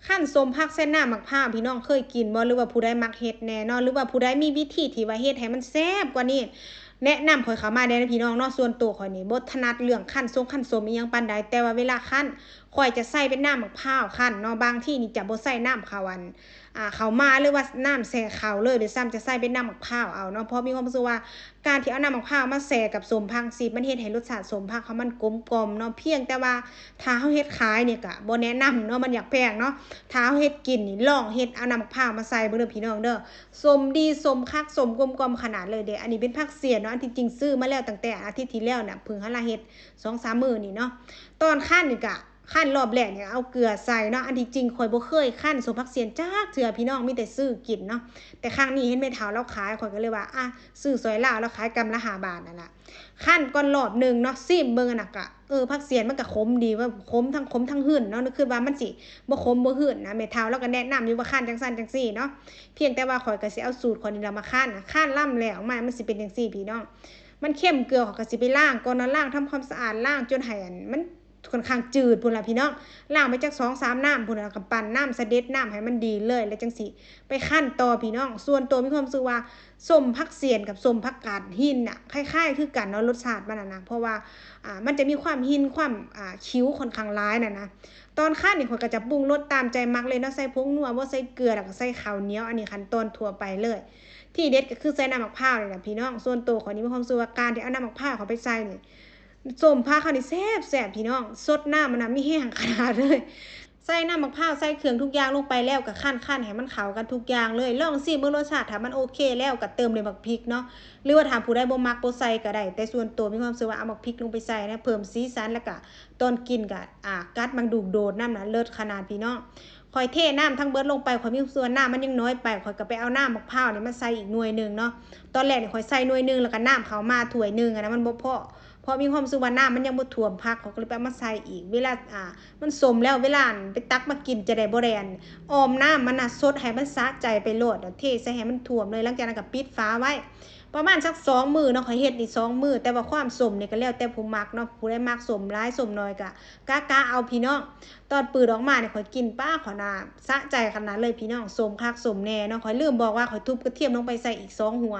ຄັ້ນສົ້ມຜັກໃສ່ນ້ຳໝາກພ້າວ ພີ່ນ້ອງເຄີຍກິນບໍ່ ຫຼືວ່າຜູ້ໃດມັກເຮັດແດ່ເນາະ ຫຼືວ່າຜູ້ໃດມີວິທີທີ່ວ່າເຮັດໃຫ້ມັນແຊບກວ່ານີ້ ແນະນຳຂ້ອຍເຂົ້າມາແດ່ເນາະພີ່ນ້ອງເນາະ. ສ່ວນໂຕຂ້ອຍນີ້ບໍ່ຖະໜັດເລື່ອງຄັ້ນສົງຄັ້ນສົ້ມອີ່ຫຍັງປານໃດ ແຕ່ວ່າເວລາຄັ້ນ ຂ້ອຍຈະໃສ່ເປັນນ້ຳໝາກພ້າວຄັ້ນເນາະ. ບາງທີນີ້ຈະບໍ່ໃສ່ນ້ຳເຂົ້າອັນ ອ່າ ເຂົ້າໝາ ຫຼືວ່ານ້ຳແຊ່ເຂົ້າເລີຍດ້ວຍຊ້ຳ ຈະໃສ່ເປັນນ້ຳໝາກພ້າວເອົາເນາະ ເພາະມີຄວາມຮູ້ສຶກວ່າ ການທີ່ເອົານ້ຳໝາກພ້າວມາແຊ່ກັບສົ້ມຜັກຊີ້ ມັນເຮັດໃຫ້ລົດຊາດສົ້ມຜັກເຮົາມັນກົມກ່ອມເນາະ. ພຽງແຕ່ວ່າຖ້າເຮົາເຮັດຂາຍນີ້ກະບໍ່ແນະນຳເນາະ ມັນຢາກແພງເນາະ. ຖ້າເຮົາເຮັດກິນນີ້ ລອງເຮັດເອົານ້ຳໝາກພ້າວມາໃສ່ເບິ່ງເດີພີ່ນ້ອງເດີ ສົ້ມດີ ສົ້ມຄັກ ສົ້ມກົມກ່ອມຂະໜາດເລີຍເດ. ອັນນີ້ເປັນຜັກສຽນເນາະ ອັນທີ່ຈິງຊື້ມາແລ້ວຕັ້ງແຕ່ອາທິດທີ່ແລ້ວນະ ເພິ່ງຫັ້ນລະເຮັດສອງສາມມື້ນີ້ເນາະ. ຕອນຄັ້ນນີ້ກະ ຄັ້ນຮອບແລກນີ້ເອົາເກືອໃສ່ເນາະ. ອັນທີ່ຈິງຂ້ອຍບໍ່ເຄີຍຄັ້ນສົ້ມຜັກສຽນຈັກເທື່ອພີ່ນ້ອງ ມີແຕ່ຊື້ກິນເນາະ ແຕ່ຄັ້ງນີ້ເຫັນແມ່ເຖົ້າລາວຂາຍ ຂ້ອຍກໍເລີຍວ່າ ອ່ະ ຊື້ຊ່ອຍລາວ ລາວຂາຍກຳລະຫ້າບາດນັ້ນລະ. ຄັ້ນກ່ອນຮອບໜຶ່ງເນາະ ຊີມເບິ່ງຫັ້ນນະ ກະ ເອີ ຜັກສຽນມັນກະຂົມດີ ວ່າຂົມທັງ ຂົມທັງຫື່ນເນາະ ຄິດວ່າມັນຊິບໍ່ຂົມບໍ່ຫື່ນນະ. ແມ່ເຖົ້າລາວກໍແນະນຳຢູ່ວ່າຄັ້ນຈັ່ງຊັ້ນຈັ່ງຊີ້ເນາະ ພຽງແຕ່ວ່າຂ້ອຍກໍຊິເອົາສູດຂ້ອຍນີ້ລະມາຄັ້ນນະ. ຄັ້ນລຳແລ້ວອອກມາ ມັນຊິເປັນຈັ່ງຊີ້ພີ່ນ້ອງ ມັນເຄັມເກືອຂອຍກໍຊິໄປລ້າງກ່ອນເນາະ ລ້າງທຳຄວາມສະອາດ ລ້າງຈົນໃຫ້ອັນ ມັນ ຂ້ອນຂ້າງຈືດພຸ້ນລະພີ່ນ້ອງ ລ້າງໄປຈັກສອງສາມນ້ຳພຸ້ນລະ ແລ້ວກໍປັ່ນນ້ຳສະເດັດນ້ຳໃຫ້ມັນດີເລີຍ ແລ້ວຈັ່ງຊິໄປຄັ້ນຕໍ່ພີ່ນ້ອງ. ສ່ວນໂຕມີຄວາມຮູ້ສຶກວ່າສົ້ມຜັກສຽນກັບສົ້ມຜັກກາດຫີນນະ ຄ້າຍໆຄືກັນເນາະ ລົດຊາດມັນນະນະ ເພາະວ່າ ອ່າ ມັນຈະມີຄວາມຫີນ ຄວາມ ອ່າ ຂິວຂ້ອນຂ້າງຫຼາຍນັ້ນນະ. ຕອນຄັ້ນນີ້ຂ້ອຍກໍຈະປຸງລົດຕາມໃຈມັກເລີຍເນາະ ໃສ່ຜົງນົວບໍ່ ໃສ່ເກືອ ແລ້ວກໍໃສ່ເຂົ້າໜຽວ ອັນນີ້ຂັ້ນຕອນທົ່ວໄປເລີຍ. ທີ່ເດັດກໍຄືໃສ່ນ້ຳໝາກພ້າວນີ້ແຫຼະພີ່ນ້ອງ. ສ່ວນໂຕຂ້ອຍນີ້ມີຄວາມຮູ້ສຶກວ່າ ການທີ່ເອົານ້ຳໝາກພ້າວເຂົ້າໄປໃສ່ນີ້ ສົ້ມຜັກເຮົານີ້ແຊບໆ ພີ່ນ້ອງ ສົດນ້ຳມັນນະມີແຮງຂະໜາດເລີຍ. ໃສ່ນ້ຳໝາກພ້າວ ໃສ່ເຄື່ອງທຸກຢ່າງລົງໄປແລ້ວກໍຄັ້ນໆ ໃຫ້ມັນເຂົ້າກັນທຸກຢ່າງເລີຍ. ລອງຊີມເບິ່ງລົດຊາດ ຖ້າມັນໂອເຄແລ້ວກໍເຕີມດ້ວຍໝາກພິກເນາະ ຫຼືວ່າຖ້າຜູ້ໃດບໍ່ມັກບໍ່ໃສ່ກໍໄດ້ ແຕ່ສ່ວນໂຕມີຄວາມຮູ້ສຶກວ່າເອົາໝາກພິກລົງໄປໃສ່ນະ ເພີ່ມສີສັນ ແລ້ວກໍຕອນກິນກໍ ອ່າ ກັດໝາກດູກໂດດນຳນະ ເລີດຂະໜາດພີ່ນ້ອງ. ຂ້ອຍເທນ້ຳທັງເບິດລົງໄປ ຂ້ອຍມີຄວາມຮູ້ສຶກວ່ານ້ຳມັນຍັງໜ້ອຍໄປ ຂ້ອຍກໍໄປເອົານ້ຳໝາກພ້າວນີ້ມາໃສ່ອີກໜ່ວຍໜຶ່ງເນາະ. ຕອນແລກນີ້ຂ້ອຍໃສ່ໜ່ວຍໜຶ່ງ ແລ້ວກໍນ້ຳເຂົ້າມາຖ້ວຍໜຶ່ງ ອັນນັ້ນມັນບໍ່ພໍ ເພາະມີຄວາມຮູ້ສຶກວ່ານ້ຳມັນຍັງບໍ່ຖ້ວມຜັກ ຂ້ອຍກໍເລີຍໄປເອົາມາໃສ່ອີກ. ເວລາ ອ່າ ມັນສົ້ມແລ້ວ ເວລາ ອັນ ໄປຕັກມາກິນຈະໄດ້ບໍ່ໄດ້ ອັນ ອອມນ້ຳມັນນະ ສົດໃຫ້ມັນສະໃຈໄປໂລດ ເທໃສ່ໃຫ້ມັນຖ້ວມເລີຍ. ຫຼັງຈາກນັ້ນກໍປິດຝາໄວ້ ປະມານສັກສອງມື້ເນາະ ຂ້ອຍເຮັດນີ້ສອງມື້ ແຕ່ວ່າຄວາມສົ້ມນີ້ກໍແລ້ວແຕ່ຜູ້ມັກເນາະ ຜູ້ໃດມັກສົ້ມຫຼາຍສົ້ມໜ້ອຍກໍກະໆເອົາພີ່ນ້ອງ. ຕອນປືດອອກມານີ້ຂ້ອຍກິນ ປາ ຂ້ອຍນະ ສະໃຈຂະໜາດເລີຍພີ່ນ້ອງ ສົ້ມຄັກສົ້ມແນ່ເນາະ. ຂ້ອຍລືມບອກວ່າຂ້ອຍທຸບກະທຽມລົງໄປໃສ່ອີກສອງຫົວ